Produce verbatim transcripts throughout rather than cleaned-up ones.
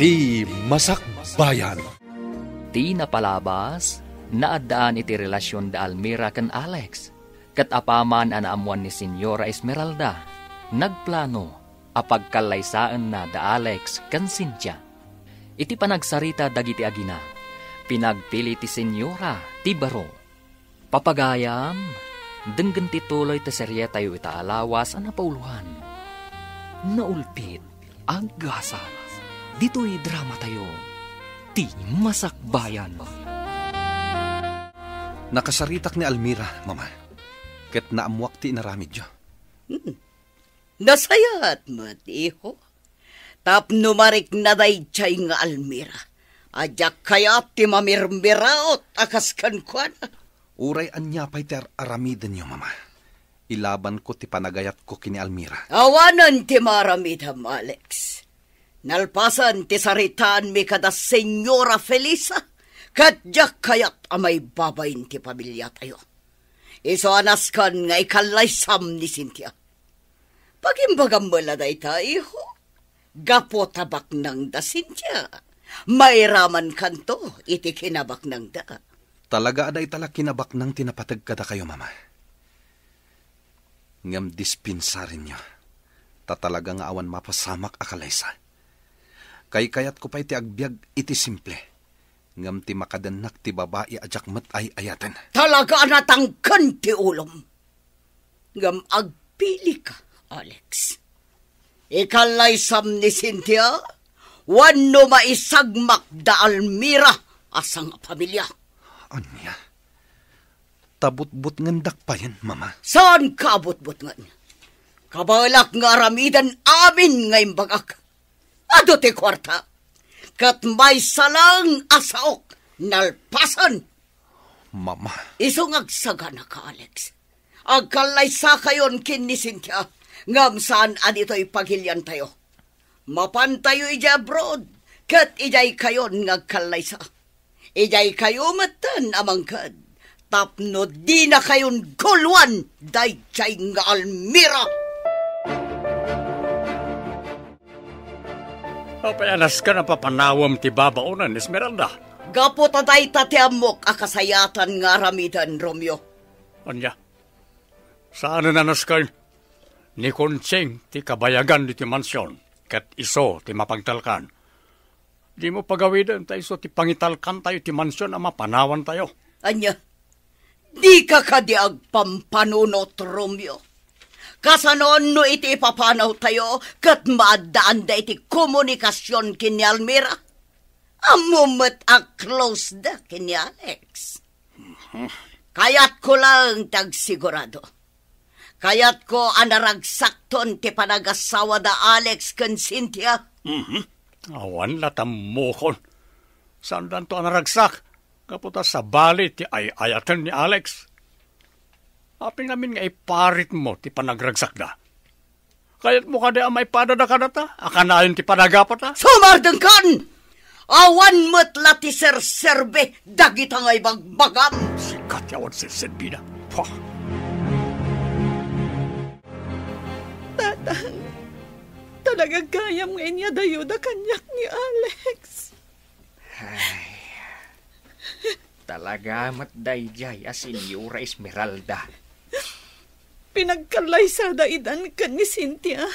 Ti Masakbayan. Ti napalabas, naaddaan iti relasion da Almira ken Alex. Ket apaman a naammuan ni Señora Esmeralda, nagplano a pagkallaysaenna da Alex ken Cynthia. Iti panagsarita dagiti agina, pinagpili ti Señora ti baro. Papagayam, denggen ti tuloy ti serietayo ita a lawas a napauloan. Naulpit, aggasat, ditoy dramatayo, Ti Masakbayan. Nakasaritak ni Almira, Mama, ket naammuak ti inaramidyo. Hmm. Nasayaat met, iho. Tapno marikna daydiay nga Almira, a diak kayat ti mamirmiraot a kas kenkuana. Uray ania pay ti ar-aramidenyo, Mama, ilabanko ti panagayatko ken ni Almira. Awanen ti maaramidem, Alex. Nalpasen ti saritaanmi kada Señora Felisa, ket diak kayat a maibabain ti pamiliatayo. Isu a nasken nga ikallaysam ni Cynthia. Pagimbagam met la dayta, iho. Gapu ta baknangda, Cynthia, mairamankanto iti kinabaknangda. Talaga a dayta la kinabaknang ti napateg kadakayo, Mama. Ngem dispensarenyo, ta talaga nga awan mapasamak a kallaysa. Kaykayatko pay ti agbiag iti simple, ngem ti makadennak ti babai a diak met ay-ayaten. Talaga a natangken ti ulom. Ngem agpilika, Alex. Ikallaysam ni Cynthia, wenno maisagmak da Almira a sangapamilia. Ania? Ta butbutngendak payen, Mama. Saanka a butbutngen. Kabaelak nga aramiden amin nga imbagak. Adu ti kuarta. Ket maysa laeng a saok, nalpasen. Mama. Isu nga agsaganaka, Alex. Agkallaysakayon ken ni Cynthia, ngem saan a ditoy pagiliantayo. Mapantayo idiay abroad, ket idiaykayon nga agkallaysa. Idiaykayo metten a mangked, tapno dinakayon guloan daydiay nga Almira. Apay a nasken a papanawem ti babaonen, Esmeralda? Gapu ta dayta ti ammok a kasayaatan nga aramiden, Romeo. Ania? Saanen a nasken? Ni Conching ti kabayagan ditoy mansion, ket isu ti mapagtalkan. Dimo pagawiden ta isu ti pangitalkantayo ti mansion a mapanawantayo. Ania? Dika kadi agpampanunot, Romeo? Kasano no iti ipapanawtayo ket maaddaanda iti komunikasion ken ni Almira? Ammom met a close da ken ni Alex. Kayatko laeng ti agsigurado. Kayatko a naragsakton ti panagasawa da Alex ken Cynthia. Mhm. Awan la tammokon. Saandanto a naragsak, gapu ta sabali ti ay-ayaten ni Alex. Apay ngamin nga iparitmo ti panagragsakda? Kayatmo kadi a maipadada kadata a kanayon ti panagapata? Sumardengkan! Awan met la ti serserbi dagita nga ibagbagam. Sika ti awan serserbina. Pah! Tatang, talaga gayam nga inyadayoda kaniak ni Alex. Ay, talaga met daydiay a Señora Esmeralda. Pinagkallaysada idan ken ni Cynthia.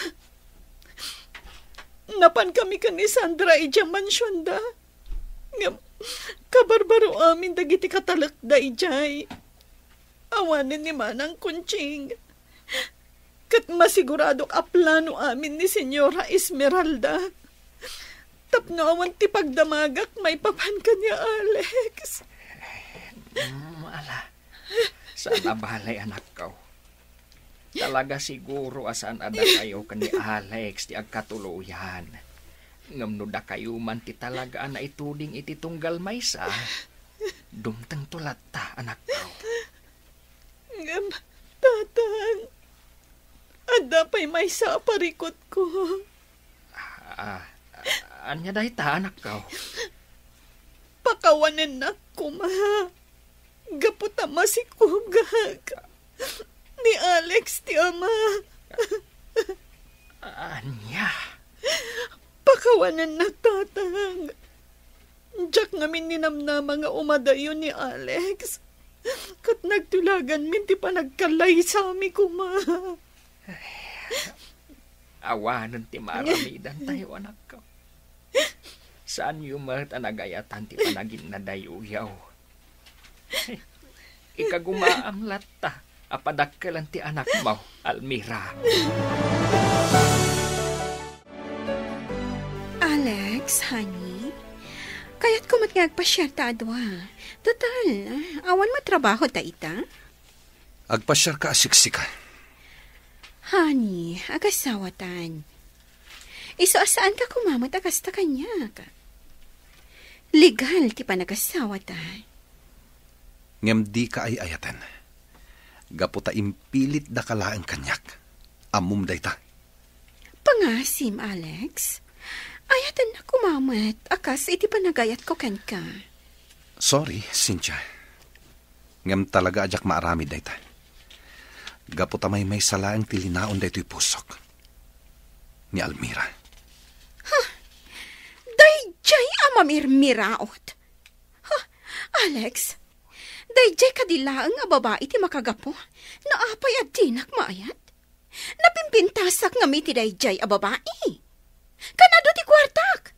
Napankami ken ni Sandra idiay mansionda. Ngem, kabarbaro amin dagiti katalekda idiay. Awanen ni Manang Conching. Ket masiguradok a plano amin ni Señora Esmeralda. Tapno awan ti pagdamagak maipapan ken ni Alex. Mm, ala. Saan a balay, anakko. Talaga siguro a saan a dakayo ken ni Alex ti agkatuloyan. Ngem no dakayo man ti talaga a naituding iti tunggal maysa, dumtengto latta, anakko. Ngem, Tatang, adda pay maysa a parikutko. Ah, ania dayta, anakko? Pakawanennak koma gapu ta masikugak ni Alex ti ama. Ania? Pakawanennak, Tatang. Diak ngamin ninamnama nga umadayo ni Alex. Ket nagtulaganmin ti panagkallaysami koma. Awanen ti maaramidantayo, anakko. Saanyo met a nagayatan ti panaginnadayoyo. Ikagumaam latta a padakkelan ti anakmo, Almira. Alex, honey, kayatko met nga agpasiar ta a dua. Total, awan met trabaho ta ita. Agpasiarka a siksika. Honey, agasawatan. Isu a saanka koma met a kasta kaniak. Legal ti panagasawatak. Ngem dika ay-ayaten. Gapu ta impilitdaka laeng kaniak. Ammom dayta. Pangasim, Alex. Ayatennak koma met a kas iti panagayatko kenka. Sorry, Cynthia. Ngem talaga a diak maaramid dayta. Gapu ta maymaysa laeng ti linaon daytoy pusok. Ni Almira. Huh! Daydiay a mamirmiraot. Huh! Alex, daydiay kadi laeng a babai ti makagapu no apay a dinak maayat? Napimpintasak ngem iti daydiay a babai. Kan adu ti kuartak.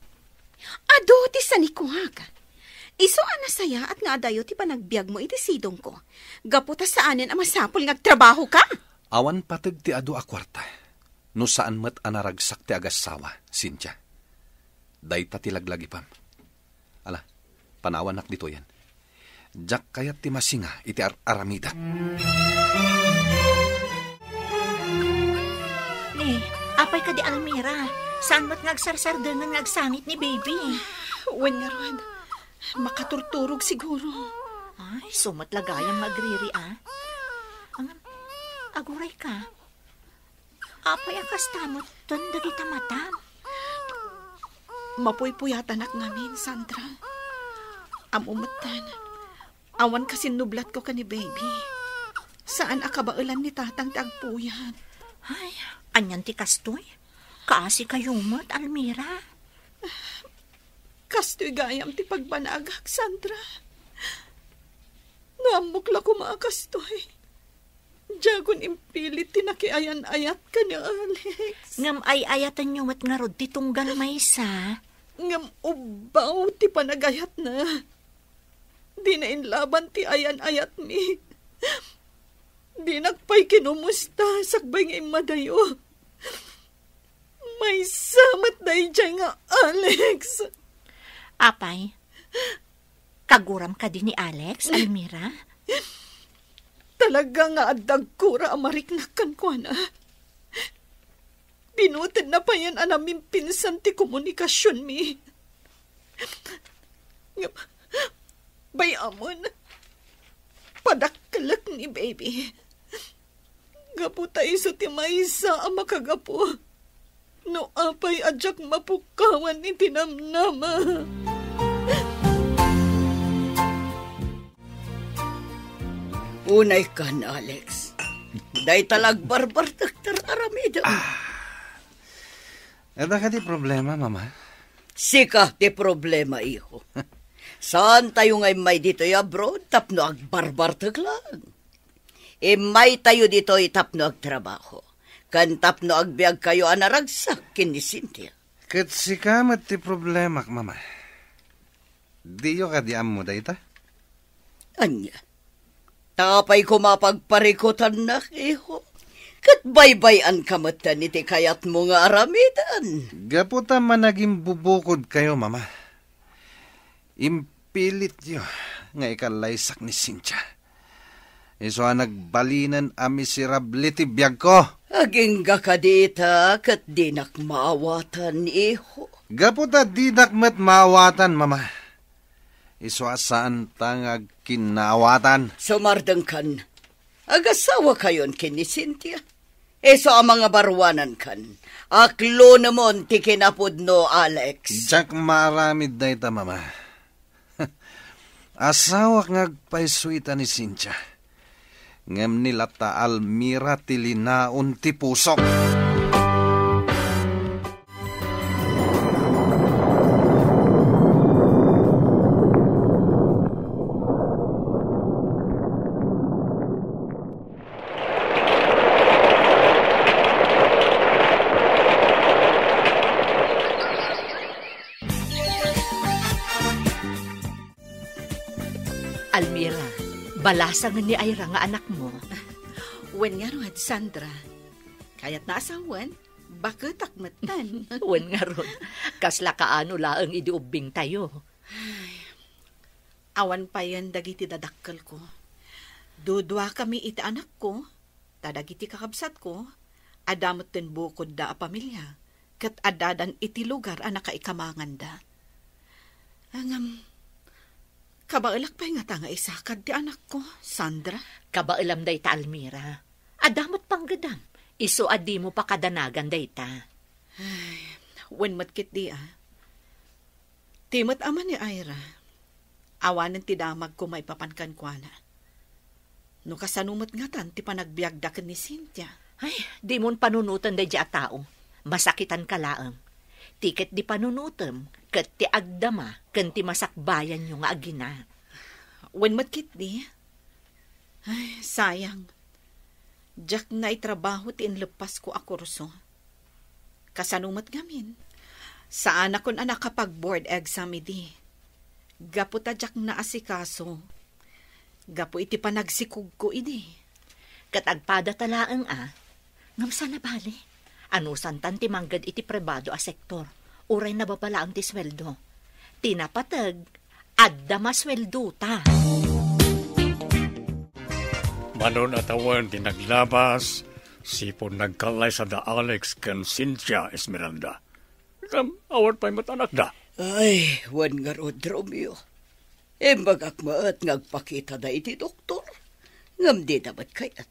Adu ti sanikuak. Isu a nasayaat nga adayo ti panagbiagmo iti sidongko. Gapu ta saanen a masapul nga agtrabahoka. Awan pateg ti adu a kuarta. No saan met a naragsak ti agassawa, Cynthia. Dayta ti laglagipem. Ala, panawannak ditoyen. Diak kayat ti masinga iti ar-aramidek. Ni, apay kadi Almira? Saan met nga agsarsardengen nga agsangit ni baby? Wen ngarud, makaturturog siguro. Ay, sumat lagayam nga agriri, a. Ngem, aguray ka. Apay a kasta metten dagita matam? Mapuypuyatanak ngamin, Sandra. Ammo metten, awan kasinnublatko ken ni baby. Saan a kabaelan ni tatang ti agpuyat. Ay, anian ti kastoy? Kaasi kayo met, Almira. Kastoy gayam ti pagbanagak, Sandra. No ammok la koma a kastoy, diakon impilit ti nakiayan-ayat ken ni Alex. Ngem ay-ayatenyo met ngarud ti tunggal maysa. Ngem ubbaw ti panagayatna. Dina inlaban ti ayan-ayatmi. Dinak pay kinumusta sakbay nga immadayo. Maysa met daydiay nga Alex. Apay, kaguram kadi ni Alex, Almira? Talaga nga adda agkura a mariknak kenkuana. Binutedna payen a namimpinsan ti komunikasionmi. Ngem, bay-amon, padakkelek ni baby. Gapu ta isu ti maysa a makagapu no apay a diak mapukawan iti namnama. Unay kan, Alex. Dayta la agbarbartek ti ar-aramidem. Ah. Adda kadi problema, Mama? Sika ti problema, iho. Saan tayo nga immay ditoy abroad tapno agbarbartek lang. Immay tayo ditoy tapno agtrabaho. Ken tapno agbiag kayo a naragsak ken ni Cynthia. Ket sika met ti problemak, Mama. Diyo kadi ammo dayta? Ania? Ta apay koma pagparikutannak, iho? Ket baybay-anka metten iti kayatmo nga aramiden. Gapu ta managimbubukodkayo, Mama. Impilityo nga ikallaysak ni Cynthia. Isu a nagbalinen a miserable ti biagko. Agingga kadi ita ket dinak maawatan, iho. Gapu ta dinak met maawatan, Mama. Isu a saanta nga agkinnaawatan. Sumardengkan, agasawakayon ken ni Cynthia. Isu a mangabaruanankan, aklonemon ti kinapudno, Alex. Diak maaramid dayta, Mama. Asawak nga agpayso ita ni Cynthia. Ngem ni latta Almira ti linaon ti pusok. Almira, balasangen ni Ira nga anakmo. Wen ngarud, Sandra. Kayatna a sawen, baketak metten. Wen ngarud, kasla kaano laeng idi ubbingtayo. Awan payen dagiti dadakkelko. Duduakami iti anakko, ta dagiti kakabsatko, adda metten bukodda a pamilia, ket addadan iti lugar a nakaikamanganda. Ngem, kabaelak pay ngata nga isakad ti anakko, Sandra? Kabaelam dayta, Almira. Adda met panggedam, isu a dimo pakadanagan dayta. Ay, wen met ketdi, a. Ti met ama ni Ira, awanen ti damagko maipapan kenkuana. No kasano met ngatan ti panagbiagda ken ni Cynthia? Ay, dimon panunoten daydiay a tao. Masakitanka laeng. Ti ketdi panunotem, ket ti agdama ken ti masakbayanyo nga agina. Wen met ketdi, ay, sayang. Diak naitrabaho ti inleppasko a kurso. Kasano met ngamin? Saanakon a nakapag-board exam idi. Gapu ta diak naasikaso. Gapu iti panagsikogko idi. Ket agpadata laeng a, ngem saan a bale? Anusantan ti mangged iti pribado a sektor, uray nababa laeng ti sueldo. Ti napateg, adda masueldota. Manon a tawen ti naglabas, sipud nagkallaysa da Alex ken Cynthia, Esmeralda. Ngem awan pay met anakda. Ay, wen ngarud, Romeo. Imbagak met nga agpakitada iti doktor, ngem dida met kayat.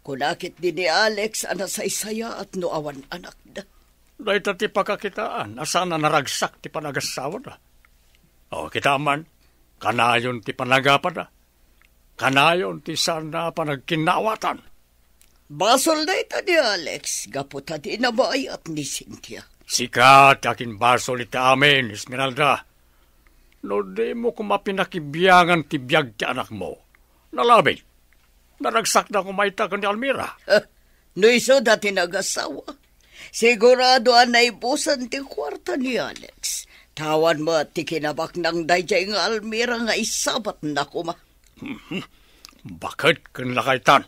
Kuna ketdi ni Alex a nasaysayaat no awan anakda. Dayta ti pakakitaan a saan a naragsak ti panagasawana. O, kita man, kanayon ti panagapada. Kanayon ti saan a panagkinnawatan. Basol dayta ni Alex, gapu ta dina maayat ni Cynthia. Sika ti akinbasol iti amin, Esmeralda. No dimo koma pinakibiangan ti biag ti anakmo, nalabit. Naragsakda koma ita ken ni Almira. No isuda ti nagasawa, sigurado a naibusan ti kuarta ni Alex. Ta awan met ti kinabaknang daydiay nga Almira nga isabatna koma. Baket ken lakaytan,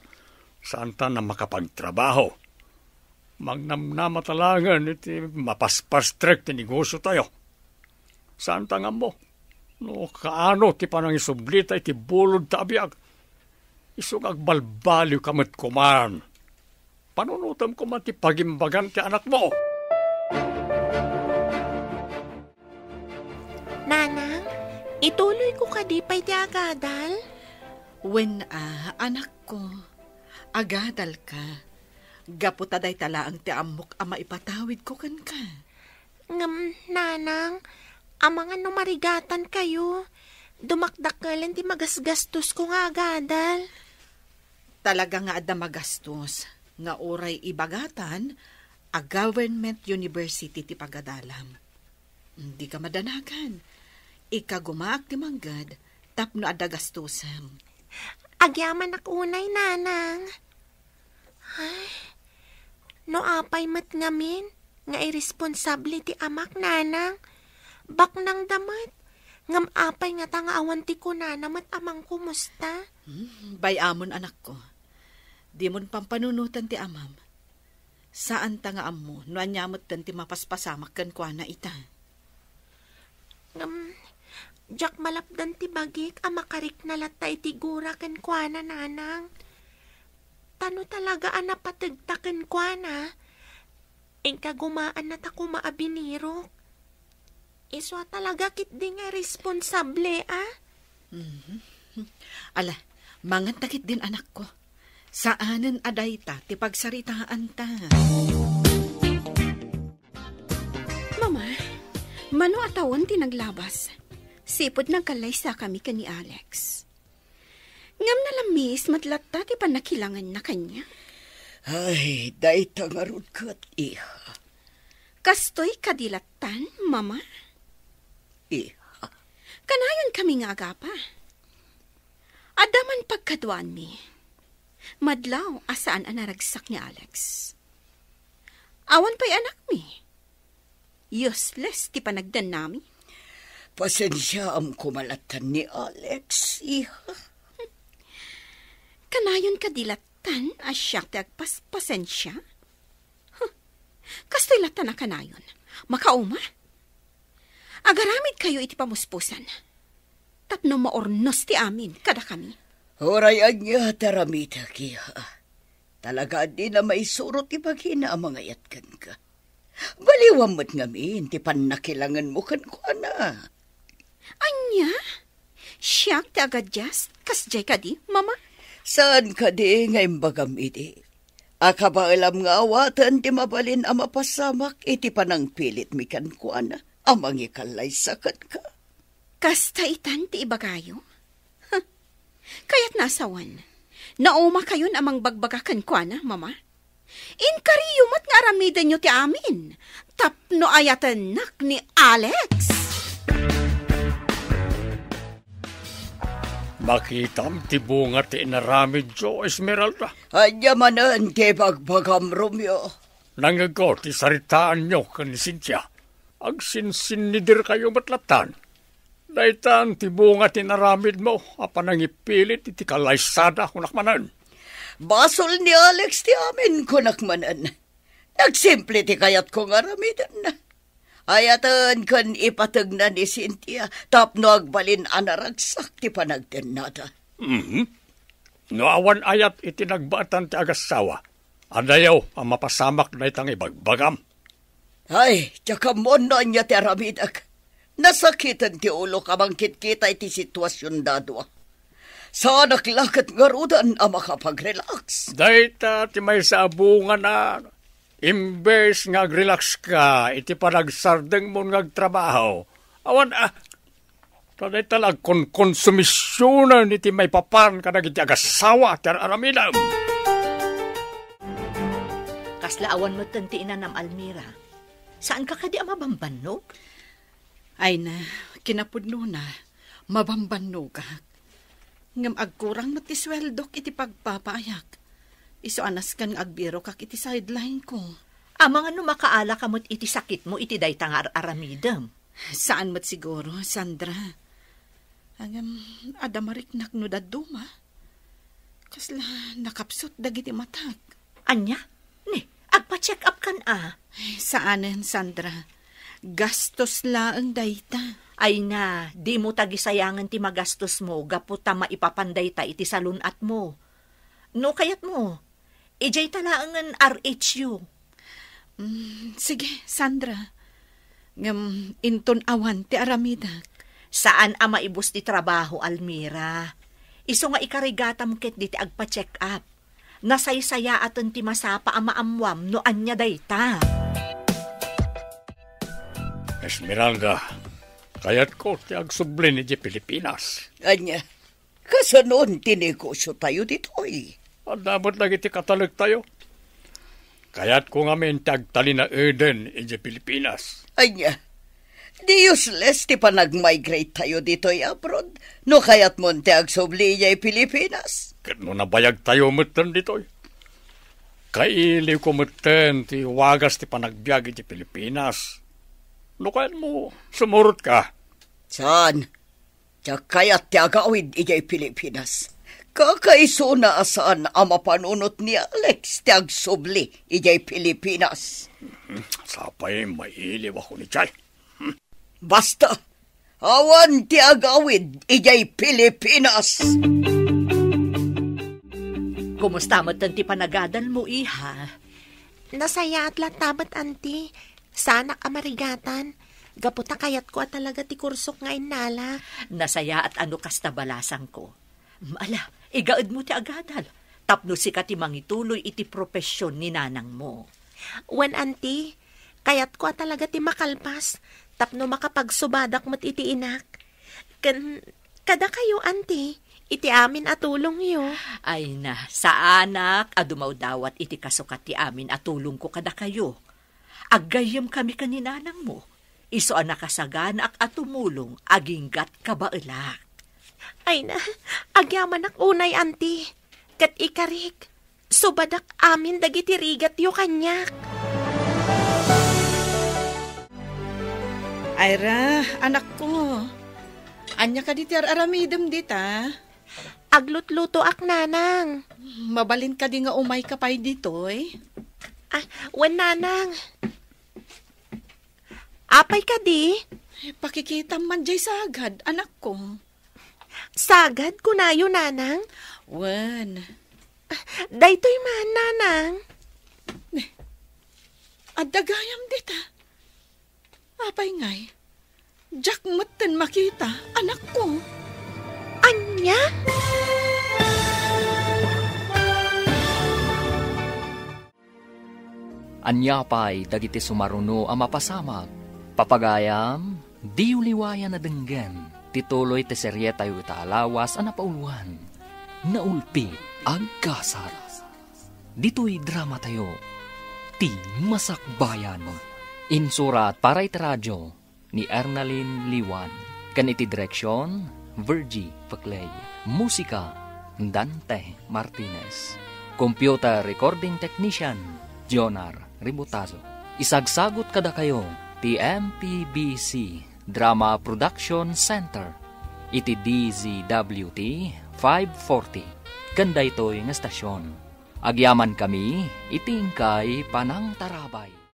saanta a makapagtrabaho. Mangnamnamata laengen iti mapaspastrek ti negosiotayo. Saanta nga ammo no kaano ti panangisublita iti bulodta a biag. Isu nga agbalbaliwka met koman. Panunotem koma ti pagimbagan ti anakmo. Nanang, ituloyko kadi pay ti agadal? Wen a, anakko, agadalka. Gapu ta dayta laeng ti ammok a maipatawidko kenka. Ngem, Nanang, amangan no marigatankayo, dumakdakkelen ti magasgastosko nga agadal. Talaga nga adda magastos nga uray ibagatan a government university ti pagadalam. Dika madanagan. Ikagumaak ti mangged tapno adda gastosem. Agyamanak unay, Nanang. Ay, no apay met ngamin nga iresponsable ti amak, Nanang. Baknangda met. Ngem apay ngata nga awan ti kunana met a mangkumusta? Hmm, bay-amon, anakko. Dimon pampanunotan ti amam. Saanta nga ammo no ania metten ti mapaspasamak kenkuana ita. Ngem, diak malapdan ti bagik a makarikna latta iti gura kenkuana, Nanang. Ta no talaga a napategta kenkuana, inkagumaannata koma a binirok. Isu a talaga ketdi nga responsable, a? Mhm. Ala, manganta ketdin, anakko. Saanen a dayta ti pagsaritaanta. Mama, mano a tawen ti naglabas? Sipud nagkallaysakami ken ni Alex. Ngem nalamis met latta ti pannakilangenna kaniak. Ay, dayta ngarud ket, iha. Kastoy kadi lattan, Mama? Iha. Kanayonkami nga agapa. Adda man pagkaduanmi. Madlaw a saan a naragsak ni Alex. Awan pay anakmi. Useless ti panagdannami. Pasensiaam koma lattan ni Alex, iha. Kanayon kadi lattan a siak ti agpaspasensia? Huh. Kastoy lattan a kanayon. Makauma? Agaramidkayo iti pamuspusan. Tapno maurnos ti amin kadakami. Uray ania ti aramidek, iha. Talaga a dina maisuro ti bagina a mangayat kenka. Baliwam met ngamin ti pannakilangenmo kenkuana. Ania? Siak ti agadias? Kasdiay kadi, Mama? Saan kadi nga imbagam idi? A kabaelam nga awaten ti mabalin a mapasamak iti panangpilitmi kenkuana a mangikallaysa kenka. Kasta itan ti ibagayo? Huh. Kayatna a sawen, naumakayon a mangbagbaga kenkuana, Mama? Inkariyo met nga aramidenyo ti amin tapno ayatennak ni Alex. Makitam ti bunga ti inaramidyo, Esmeralda. Ania manen ti ibagbagam, Romeo? Nangego ti saritaanyo ken ni Cynthia. Agsinsinnidirkayo met lattan. Daytan ti bunga ti inaramidmo a panangipilit iti kalaysada, kunak manen. Basol ni Alex ti amin, kunak manen. Nagsimple ti kayatko nga aramiden. Ayaten ken ipategna ni Cynthia tapno agbalin a naragsak ti panagdennada. Mhm. No awan ayat iti nagbaetan ti agassawa, adayo a mapasamak dayta nga ibagbagam. Ay, diak ammo no ania ti aramidek. Nasakiten ti ulok a mangkitkita iti situasion da dua. Saanak la ket ngaruden a makapag-relax. Dayta ti maysa a bungana. Imbes nga agrelax ka iti panagsardengmo nga agtrabaho, awan a, ta dayta la agkonkonsumisionen iti maipapan kadagiti agassawa ti ar-aramidem. Kasla awan metten ti inanam, Almira. Saanka kadi a mabambannog? Ay na, kinapudnona, mabambannogak. Ngem agkurang met ti sueldok iti pagpapaayak. Isu a nasken nga agbirokak iti sideline ko. Amangan no makaalaka met iti sakitmo iti dayta nga ar-aramidem. Saan met siguro, Sandra. Ngem adda mariknak no dadduma. Kasla nakapsut dagiti matak. Ania? Ni, agpa-check up kan a? Ay, saanen, Sandra. Gastos laeng dayta. Ay na, dimo tagisayangen ti magastosmo gapu ta maipapan dayta iti salun-atmo. No kayatmo, idiay ta laengen R H U. Mm, sige, Sandra. Ngem inton awan ti aramidek. Saan a maibus ti trabaho, Almira. Isu nga ikarigatam ket diti agpa-check up. Nasaysayaaten ti masapa a maammuam no ania dayta. Esmeralda, kayatko ti agsubli idiay Pilipinas. Ania? Kasanon ti negosiotayo ditoy? Adda met dagiti katalektayo. Kayatko ngamin ti agtalinaeden idiay Pilipinas. Ania? Di useless ti panag-migrate tayo ditoy abroad no kayatmon ti agsubli idiay Pilipinas. Ket no nabayagtayo metten ditoy, kailiwko metten ti wagas ti panagbiag idiay Pilipinas. No kayatmo, sumurotka. Saan? Diak kayat ti agawid idiay Pilipinas. Kakaisuna a saan a mapanunot ni Alex ti agsubli idiay Pilipinas. Sapay mailiw a kunitiay. Basta, awan ti agawid idiay Pilipinas. Kumusta met ti panagadalmo, iha? Nasayaat latta met, Auntie. Saanak a marigatan. Gapu ta kayatko a talaga ti kursok nga innalak. Nasayaat a no kasta balasangko. Ala, igaedmo ti agadal. Tapno sika ti mangituloy iti profession ni nanangmo. Wen, Auntie, kayatko a talaga ti makalpas. Tapno makapagsubadak met iti inak. Ken, kadakayo, Auntie, iti amin a tulongyo. Ay na, saanak a dumawdawat iti kasukat ti amin a tulongko kadakayo. Aggayyemkami ken ni nanangmo, isu a nakasaganaak a tumulong aginggat kabaelak. Ay na, agyamanak unay, Auntie. Ket ikarik, subadak amin dagiti rigatyo kaniak. Ira, anakko. Ania kadi ti ar-aramidem dita? Aglutlutoak, nanang. Mabalin kadi nga umayka pay ditoy? Ah, wen, nanang. Apay kadi? Pakikitam man jay sagad, anakko. Sagad, kunayo, nanang? Wen. Daytoy man, nanang. Adda gayam dita. Apay ngay, diak metten makita, anakko. Ania? Ania pay dagiti sumaruno a mapasamak? Papagayam, diyo liwayan a denggen ti tuloy ti serietayo ita a lawas a napauluan, Naulpi Agkasar. Ditoy dramatayo, Ti Masakbayan. Insurat para iti radio ni Ernalyn Liwan, ken iti direksion, Virgie Peclay. Musika, Dante Martinez. Computer recording technician, Jonar Ributazo. Isagsagut kadakayo ti M P B C Drama Production Center iti D Z W T five forty ken daytoy nga estasion. Agyamankami iti inkay panangtarabay.